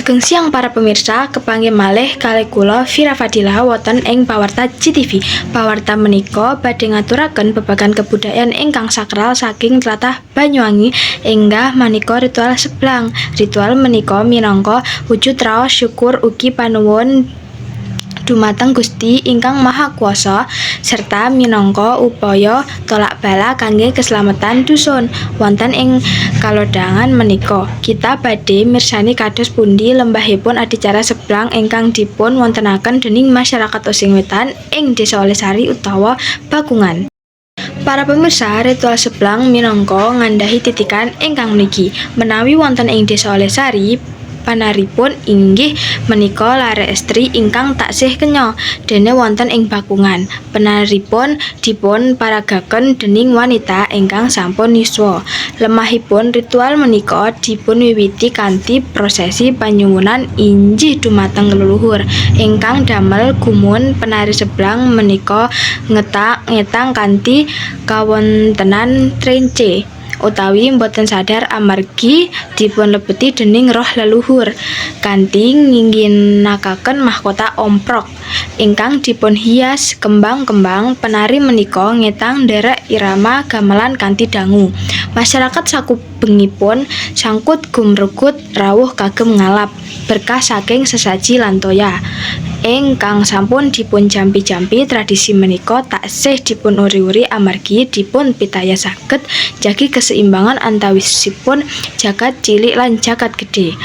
Sugeng siang, para pemirsa, kepanggih malih kalih kula, Vira Fadila, wonten ing Pawarta GTV. Pawarta menika badhe ngaturaken babagan kebudayaan ingkang sakral saking tlatah Banyuwangi, inggih menika ritual seblang. Ritual menika minangka wujud raos syukur ugi panuwun dumateng Gusti ingkang Maha Kuwasa serta minangka upaya tolak bala kangge keslametan dusun. Wonten ing kalodhangan menika kita badhe mirsani kados pundi lempahipun adicara seblang ingkang dipun wontenaken dening masyarakat Osing Wetan ing Desa Olehsari utawa Bakungan. Para pemirsa, ritual seblang minangka ngandhahi titikan ingkang mligi. Menawi wonten ing Desa Olehsari, panaripun inggih menika lare estri ingkang taksih kenya. Dene wonten ing Bakungan, penaripun dipun paragaken dening wanita ingkang sampun yuswa. Lemahipun ritual menika dipunwiwiti kanthi prosesi panyuwunan injih dumateng leluhur ingkang damel gumun. Penari seblang menika ngetang kanthi kawontenan trance utawi boten sadar amargi dipunlebeti dening roh leluhur, kanthi ngginakaken mahkota omprok ingkang dipunhias kembang-kembang. Penari menika ngetang nderek irama gamelan kanthi dangu. Masyarakat sakubengipun sangkut gumregut rawuh kagem ngalap berkah saking sesaji lan toya ingkang sampun dipunjampi-jampi. Tradisi menika taksih dipunuri-uri amargi dipun pitaya saged njagi keseimbangan antawisipun jagad cilik lan jagad gedhe.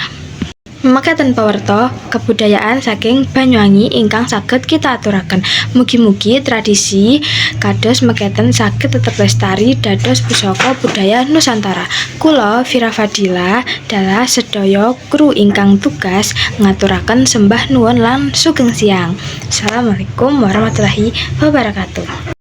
Mekaten pawarta kebudayaan saking Banyuwangi ingkang saged kita aturaken. Mugi-mugi tradisi kados mekaten saged tetep lestari dados pusaka budaya Nusantara. Kula, Vira Fadila, dalah sedaya kru ingkang tugas ngaturaken sembah nuwun lan sugeng siang. Assalamualaikum warahmatullahi wabarakatuh.